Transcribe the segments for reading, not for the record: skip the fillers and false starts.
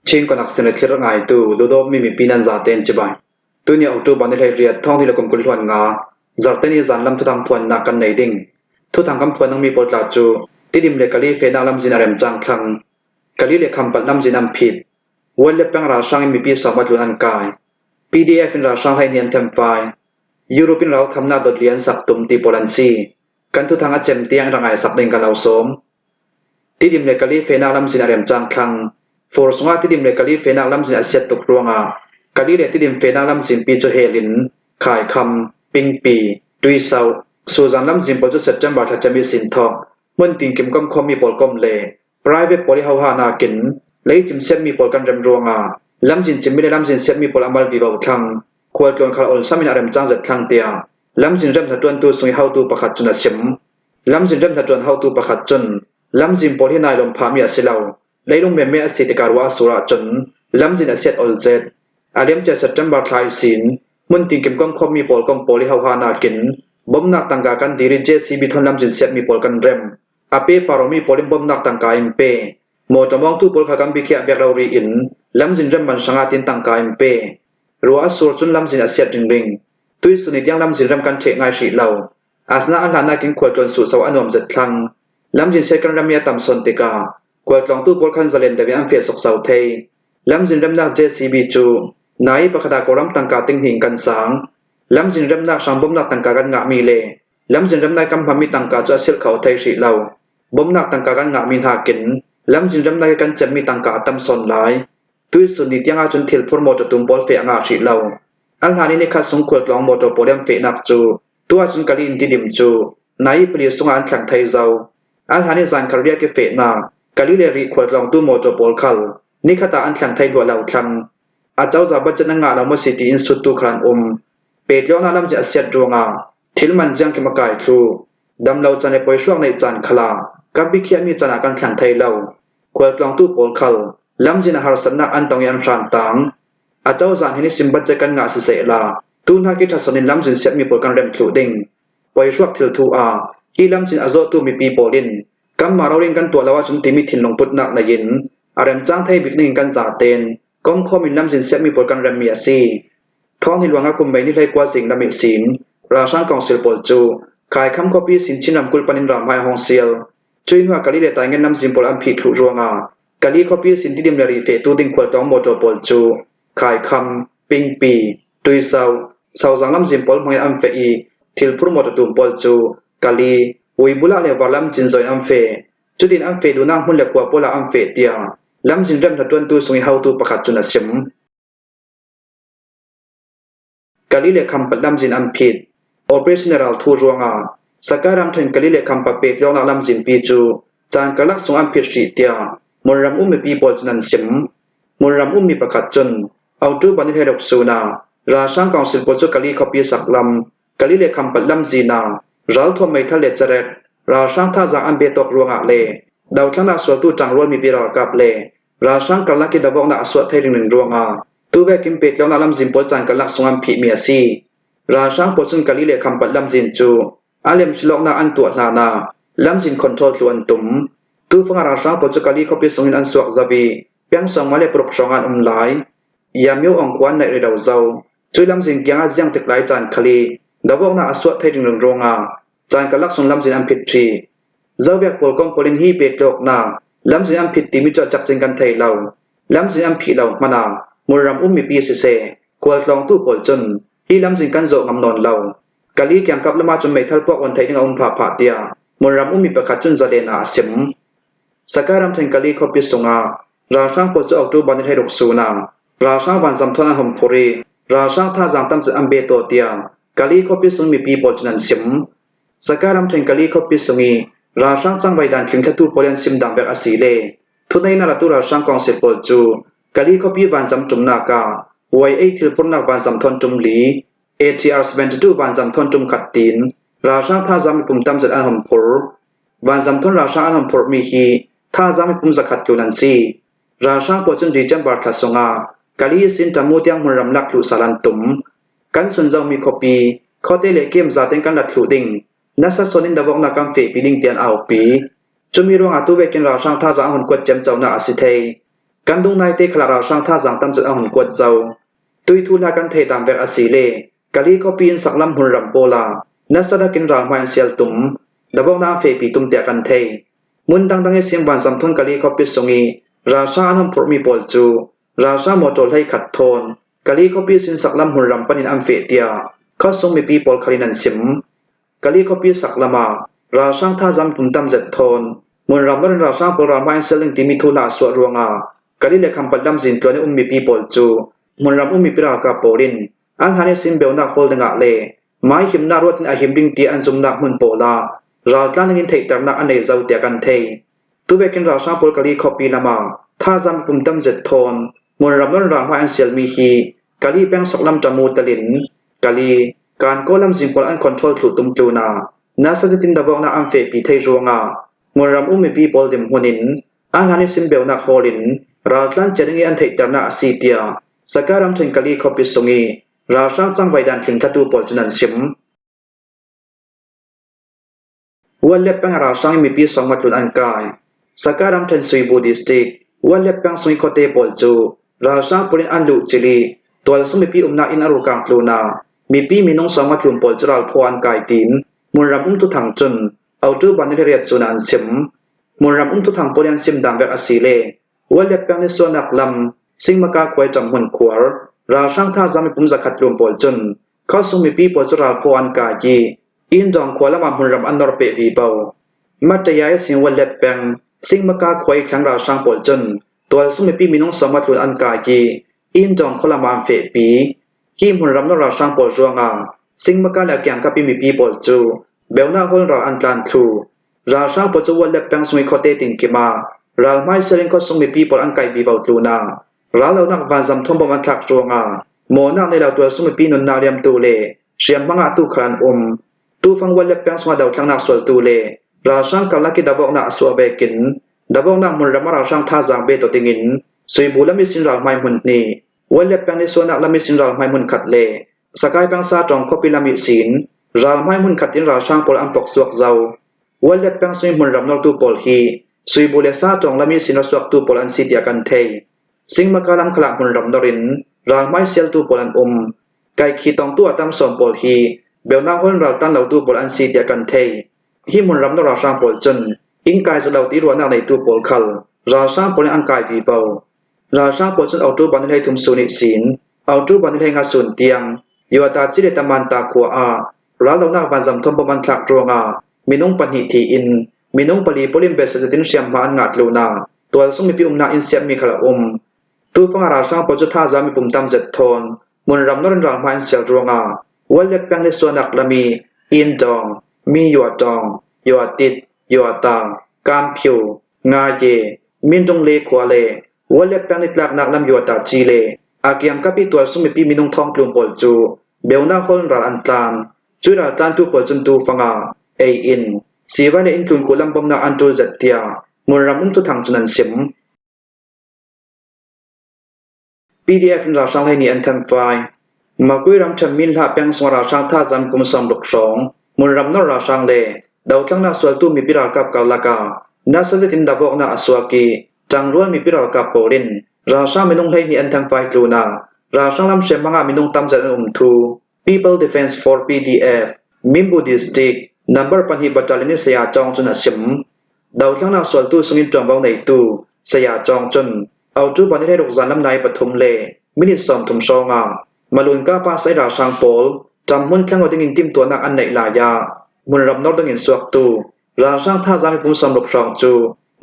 Chin konak sin le thlir a ngaitu duhdawtmi mipi nan zatein cibai. Tuni October ni 18 thawng ni le kum 20 hluan nga zarhteni zanlam thuthang phuannak kan nei ding. Thuthang kan phuan dingmi pawl tla cu Tidim le Kali fehnak lamzin a rem cang thlang. Kali le Khampat lamzin an phit. Wuan le peng ralhrang in mipi sawm a tlun an kai. PDF in ralhrang hlei nih an themfai. Europe in ralkhamnak dotli an sak tum ti pawl an si. Kan thuthang a cem tiang rak ngai sak ding kan lo sawm. Tidim le Kali fehnak lamzin a rem cang thlang. Fur sungah Tidim le Kali fehnak lamzin a siat tuk ruangah Kali le Tidim fehnak lamzin pi cu hel in Khaikham, Pingpi, Tuisau, Suzan lamzin pawl cu September thla cem i sin thawk, hmun tinkim kom khomi pawl kom le private pawl i hoha nakin leicim siatmi pawl kan rem ruangah lamzin cimmi le lamzin siatmi pawl a mal vivo thlang, khualtlawn khal olsam in a rem cang zet thlang tiah lamzin rem hnaṭuantu sung i hotu pakhat cun a chim. Lamzin rem hnaṭuan hotu pakhat cun lamzin pawl hi nai lawm phahmi a si lo. Leilung memme a si tikah ruah a sur ahcun lamzin a siat ol zet. A liamcia September thla i sin hmun tinkim kong khawmmi pawl kong pawl i hoha nakin bawmhnak tangka kan dir i JCB thon lamzin siatmi pawl kan rem. A pe paromi pawl in bawmhnak tangka in pe. Mawṭaw mawngtu pawl kha kan biakhiah bek lo ri in lamzin rem man hrangah tin tangka in pe. Ruah a sur cun lamzin a siat ringring. Tuisun i tiang lamzin rem kan ṭheh ngai hrih lo. Asinain a hlannak in khualtlawn suhso a nuam zet thlang. Lamzin siat kan ram i a tam sawn tikah khualtlawngtu pawl khan zalen deuh in an feh sawksau thei. Lamzin remnak JCB cu nai pakhat ah Kawlram tangka tinghnih in kan sang. Lamzin remnak hrang bawmhnak tangka kan ngahmi le lamzin remnak kan hmanmi tangka cu a silh kho thei hrih lo. Bawmhnak tangka kan ngahmi nakin lamzin remnak i kan cemmi tangka a tam sawn lai. Tuisun ni tiang ahcun thilphur motor tum pawl feh a ngah hrih lo. An hlan i nikhat sung khualtlawng motor pawl an fehnak cu tu ahcun Kali in Tidim cu nai pali sungah an thleng thai zau. An hlan i zan khat riak i fehnak Kali le Rih khualtlawngtu motor pawl khal nikhat ah an thleng thai duah lo thlang. Acozah budget an ngah lo maw si tiin suttu khal an um. Petlawngnak lam cu a siat ruangah thil man ziangkim a kai thlu. Damlo caan le poihruak neih caan khal ah kan biakhiahmi caan ah kan thleng thai lo. Khualtlawngtu pawl khal lamzin a harsatnak an tong i an hram tang. Acozah hin sim budget kan ngah siseh la tu hna ki ṭhason in lamzin siapmi pawl kan remh thlu ding. Poihruak thilthu ah hi lamzin a zawhtu mipi pawl in kanmah roling kan tuah lo ahcun timi thinlung putnak nei in a remcang thei bik ning in kan zaten komkhawm in lamzin siapmi pawl kan remmi a si. Thawng hi luang ah kum mei ni 19 zing lam i sin ralhrang council pawl cu Kaikham khuapi sin Chin ramkulh pan in ramhmai a hong sial. Cui hnuah Kali le Taingen lamzin pawl an phih thluh ruangah Kali khuapi sin Tidim le Rifeh tu ding khualtlawng motor pawl cu Kaikham, Pingpi, Tuisau, Saozang lamzin pawl hmangin an feh i thilphur motor tum pawl cu Kali, Uibulah le Var lamzin zong in an feh. Cutin an feh duhnak hmun le khua pawl ah an feh tiah lamzin remhna ṭuantu sung i haotu pakhat cun a chim. Kali le Khampat lamzin an phit. Operation ralthu ruangah Sakai ramṭhen Kali le Khampat petlawngnak lamzinpi cu caan karlak sung an phit hrih tiah Hmunram um mipi pawl cun an chim. Hmunram ummi pakhat cun October ni 16 sun ah ralhrang council pawl cu Kali khuapi sak lam, Kali le Khampat lamzin ah ralthuam meithal le carek ralhrang thazaang an betawk ruangah le dothlannak sualtu ṭangrual mipi ralkap le ralhrang karlak i dohawknak a suah thei ringring ruangah Tuvekin petlawngnak lamzin pawl caan karlak sung an phihmi a si. Ralhrang pawl cun Kali le Khampat lamzin cu a lemsilawknak an tuah hlan ah lamzin control tlu an tum. Tufang ah ralhrang pawl cu Kali khuapi sung in an suak zau i piangsawngma le paruk hrawng ah an um lai. Yamyo Aung khua an naih rih lo zau. Cu lamzin kiang ah ziang tik lai caan khal i dohawknak a suah thei ringring ruangah caan karlak sung lamzin an phit ṭhi. Zoviak pawl kong pawl in hi petlawknak lamzin an phit timi cu a cak cin kan thei lo. Lamzin an phih lo hmanh ah Hmunram um mipi siseh, khualtlawngtu pawl cun hi lamzin kan zawh ngam nawn lo. Kali kiangkap lam ahcun meithal puak on theih ding a um phahphah tiah Hmunram ummi pakhat cun zalen ah a sim. Sakai ramthen Kali khuapi sungah ralhrang pawl cu October ni 16 sun ah ralhrang vanzam thawn an hum phur i ralhrang thazaang tam cun an be taw tiah Kali khuapi sung mipi pawl cun an sim. Sakai ramthen Kali khuapi sung i ralhrang cangvai dan thlingthlatu pawl an sim dang bek a si le Thuneinak latu ralhrang kongsi pawl cu Kali khuapi vanzam ṭumnak ah YA thilphurnak vanzam thawn ṭum li, ATR 72 vanzam thawn ṭum khat tiin ralhrang thazaang mipum tamzat an hon phur. Vanzam thawn ralhrang an hon phurhmi hi thazaang mipum zakhat tlun an si. Ralhrang pawl cun December thla sungah Kali sin Tamu tiang hmunram lak tluh sal an tum. Kan sunzomi khuapi, khuate le kem zaten kan rat thluh ding. Nasa sawn in davoknak kan fehpi ding tian aupi. Cumi ruangah tuvekin ralhrang thazaang a hun kuat ciamconak a si thei. Kan dung naite khala ralhrang thazaang tam cun an hun kuat zau. Tuithu hla kan thei dam vek a si le Kali khuapi in saklam hmunram pawl ah nasa takin ralhmai an sial tum, dabawknak an fehpi tum tiah kan thei. Hmun dangdang i Singvan Samthun Kali khuapi sung i ralhrang an hun phurhmi pawl cu ralhrang motor 11 thawn Kali khuapi sin saklam hmunram pan in an feh tiah khuasung mipi pawl khal in an sim. Kali khuapi saklam ah ralhrang thazaang tum tam zet thawn hmunram in ralhrang pawl ralhmai an sial ding timi thu hla a suah ruangah Kali le Khampat lamzin tluan i um mipi pawl cu hmunram um mipi ralkap pawl in an hlan i simbeunak hawl dingah le mai himnak ruat in a him ding ti an zumnak hmun pawl ah raltlan ding in theihternak a nei zau tiah kan thei. Tuvekin ralhrang pawl Kali khuapi lam ah thazaang pum tam zet thawn hmunram non ralhmai an sialmi hi Kali peng saklam ṭamu talin Kali Kankaw lamzing pawl an control thlu tum tluna nasa zetin dabawknak an fehpi thei ruangah hmunram um mipi pawl dimhmun in a hlan i simbeunak hall in raltlan cia ding i an theihternak a si tiah Saka ramṭhen Kali khuapi sung i ralhrang cangvai dan thlingtlatu pawl cun an chim. Ualep peng ralhrang i mipi sawmnga tlun an kai. Saka ramṭhen Suibu district, Ualep peng sung i khuate pawl cu ralhrang pawl in an luhcilh i tualsung mipi umnak inn a rukang tlun ah mipi minung sawmnga tlun pawl cu ralphaw an kai tiin hmunram umtu thang cun October ni riat sun ah an chim. Hmunram umtu thang pawl i an sim dan vek a si le Ualep peng ni sualnak lam Singmaka khuai ṭam hmun khuar ralhrang thazaang mipum 100 tlun pawl cun khuasung mipi pawl cu ralphaw an kai i Inndawng khua lam ah hmunram an nor peh vivo. Mattayai Singwallet peng Singmaka khua i thlang ralhrang pawl cun tualsung mipi minung 50 tlun an kai i Inndawng khua lam ah an fehpi. Hi hmunram nor ralhrang pawl ruangah Singmaka le a kiangkap i mipi pawl cu Beonak hall ral an tlan thlu. Ralhrang pawl cu Wallet peng sung i khuate tinkim ah ralhmai siarin khuasung mipi pawl an kai vivo tlun ah rallonak vanzam thawmbom an thlak ruangah mawnak nei lo tualsung mipi nunnak liamtu le hriamhmang ah tukhal an um. Tufang Wallet peng sungah dothlannak sualtu le ralhrang karlak i dabawknak a suah vekin dabawknak hmunram ah ralhrang thazaang be to dingin Suibu lamisin ralhmai hmun hnih, Wallet peng nih sualnak lamisin ralhmai hmun khat le Sakai peng Satawng khuapi lam i sin ralhmai hmun khat in ralhrang pawl an pok suak zau. Wallet peng sui hmunram nawltu pawl hi Suibu le Satawng lam i sin a suaktu pawl an si tiah kan thei. Singmaka lamkhalah hmunram nawr in ralhmai sialtu pawl an um. Kaikhi tongtu a tam sawm pawl hi Beunak hol raltan lotu pawl an si tiah kan thei. Hi hmunram na ralhrang pawl cun inn kai zat lo ti ruahnak neitu pawl khal ralhrang pawl in an kai vivo. Ralhrang pawl cun October ni 13 sun i sin October ni 15 sun tiang Yuata ci le Tamanta khua ah raldohnak vanzam thawm an thlak ruangah minung pahnih thi in minung pali pawl in besazetin hriamhma an ngah tluna tualsung mipi umnak inn siapmi khal a um. Tufang ah ralhrang pawl cu thazaang mipum tam zet thawn hmunram nawr in ralhma an sial ruangah Wallet peng le suanak lam i Inn Dawng, Mi Yua Tawng, Yua Tit, Yua Tang, Kam Phyu, Nga Ye, Mindung le khua le Wallet peng nitlaknak lam Yua Ta Ci le a kiangkap i tualsung mipi minung thongtlung pawl cu Beonak hall in ral an tlan. Cu raltlantu pawl cun tufang ah ei in siivai le inntlun khu lam bawmhnak an ṭul zet tiah hmunram umtu thang cun an sim. PDF in ralhrang lei nih an thenfai. Makui ramṭhen Minhlah peng sung ralhrang thazaang kum 60 hrawng hmunram nor ralhrang le dotlangnak sualtu mipi ralkap karlak ah nasa zet in dabawknak a suak i ṭangrual mipi ralkap pawl in ralhrang minung 12 an thenfai tlun ah ralhrang lam hriamhmang ah minung tam zet an um thu. People Defense Force PDF Minbu District Number 2 Battalion in Saya Cawng cun a chim. Dotlangnak sualtu sungin ṭuanvo neitu Saya Cawng cun October ni 16 zan lam nai pathum le minute 30 hrawng ah Malun kapa sai ralhrang pawl ṭamhmun thlengo dingin timhtuahnak an neih lai ah hmunram nor dingin suaktu ralhrang thazaang mipum 60 hrawng cu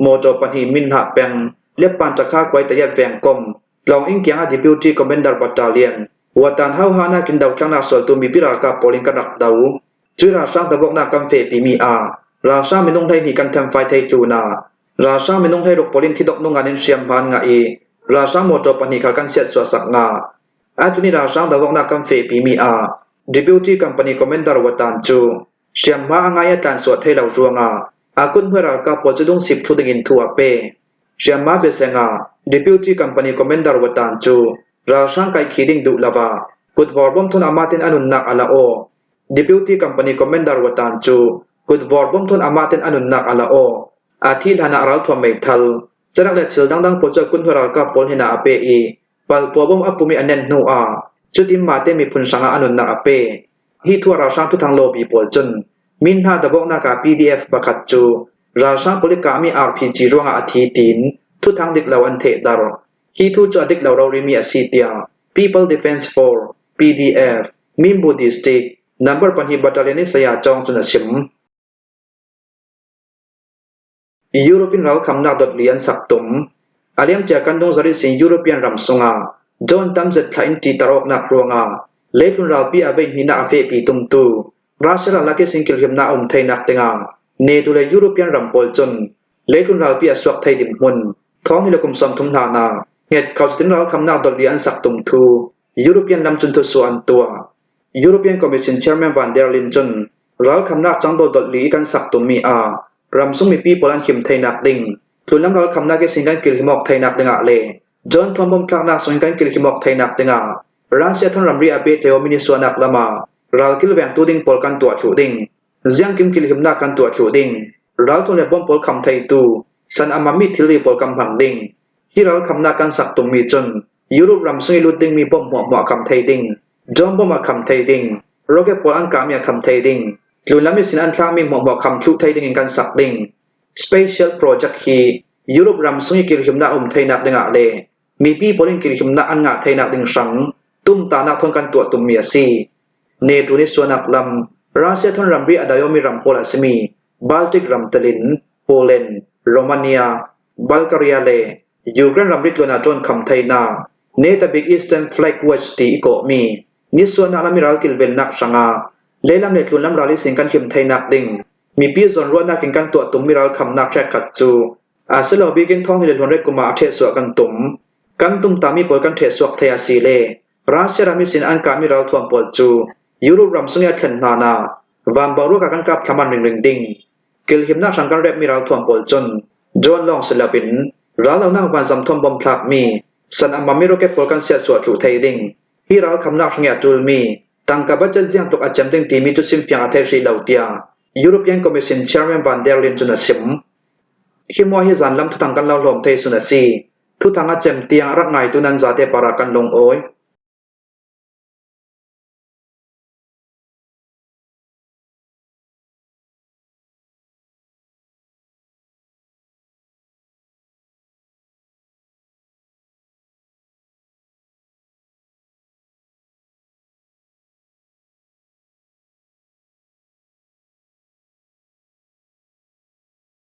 motor pahnih Minhlah peng Letpan Ṭakha khuai Tayat vengkom Tlawng inn kiang ah Deputy Commander Battalion Watan Hauha nakin dotlangnak sualtu mipi ralkap pawl in kan rak do. Cu ralhrang tabawknak kan fehpimi ah ralhrang minung 12 kan thenfai thei tlun ah ralhrang minung 16 pawl in thidok nungan in hriamhma an ngah i ralhrang motor pahnih kha kan siatsuah sak nga. Atuni ralhrang dabawknak kan fehpimi ah Deputy Company Commander Watan cu hriamhma a ngai a tlansuah thei lo ruangah a kuthnuai ralkap pawl cu dungsip thlu dingin thu a pe. Hriamhma biaseng ah Deputy Company Commander Watan cu ralhrang kai khi ding duh lo ah kutvor bawmthun amah ten a nunnak a la aw. Deputy Company Commander Watan cu kutvor bawmthun amah ten a nunnak a la aw. A thih hlan ah ralthuam meithal. Canak le thil dangdang pawl cu a kunhnu ralkap pawl hnenah a pe i palpua bawm a pum i a nenh hnu ah cutin mahte miphun hrangah a nunnak a pe. Hi thuah ralhrang thuthang lobby pawl cun min hna dabawknak ah PDF pakhat cu ralhrang pawl i kahmi RPG ruangah a thi tiin thuthang dik lo an thehter. Hi thu cu a dik lo rorimi a si tiah People Defense Force PDF Minbu District Number pahnih Battalion i saya Cawng cun a chim. European ralkhamnak dotli an sak tum. A liamcia kan dungzarih sin European ram sungah drone tamzet thlah in ṭihter awknak ruangah leitlun ralpi a veihnihnak a fehpi tumtu Russia ralak i singkilhimnak a um theinak dingah NATO le European ram pawl cun leitlun ralpi a suak thei ding hmun thawng ni le kum 30 hna nak nget kho cutin ralkhamnak dotli an sak tum thu European lam cun thusuah an tuah. European Commission Chairman Van der Leyen cun ralkhamnak cangdawl dotli i kan sak tummi ah ramsung mipi pawl an him theinak ding tlunlam ralkhamnak i sin kan kilhim awk theinak dingah le John Thawng bom tlaknak sung in kan kilhim awk theinak dingah Russia thon ramri a petleo mi nisuahnak lam ah ral kilvengtu ding pawl kan tuah thlu ding ziangkim kilhimnak kan tuah thlu ding ralthum le bom pawl kham theitu san a mami thilri pawl kan hmang ding hi ral khamnak kan sak tummi cun Europe ram sung i lut dingmi bom hmuahhmuah kham thei ding drone bom a kham thei ding rocket pawl an kahmi a kham thei ding tlunlam i sin an thlakmi hmuahhmuah kham thlu thei ding in kan sak ding Special project hi Europe ram sung i kirhimnak um theinak dingah le mipi pawl in kirhimnak an ngah theinak ding hrang tumtanak thon kan tuah tummi a si. NATO nih suanak lam Russia thon ramri a daiomi ram pawl a simi Baltic ram telin Poland, Romania, Bulgaria le Ukraine ramri tluan ah ṭawn kham theinak NATO bik Eastern Flag Watch ti i kawhmi nisuahnak lam i ral kilvennak hrangah lehlam le tlunlam ral i sin kan him theinak ding mipi zawnruahnak in kan tuah tummi ral khamnak ṭhekkhat cu a si lo bik in thawng le hluanret kum ah a ṭhehsuah kan tum. Kan tumtami pawl kan ṭhehsuak thei a si le Russia ram i sin an kahmi ralthuam pawl cu Europe ram sung i a thlen hna na van boruak ah kan kap thlaman ringring ding. Kilhimnak hrang kan repmi ralthuam pawl cun drone lawng si loin raldohnak vanzam thuam bom thlakmi san a mami rocket pawl kan siahsuah thlu thei ding. Hi ralkhamnak hrang i a ṭulmi tangka budget ziang tuk a cem ding timi cu chimfiang a thei hrih lo tiah European Commission Chairman Van der Leyen cun a chim. Hi mua hi zanlam thuthang kan lo hlawm thei sun a si. Thuthang a cem tiang a rak ngaitu nan zate para kan lungawi.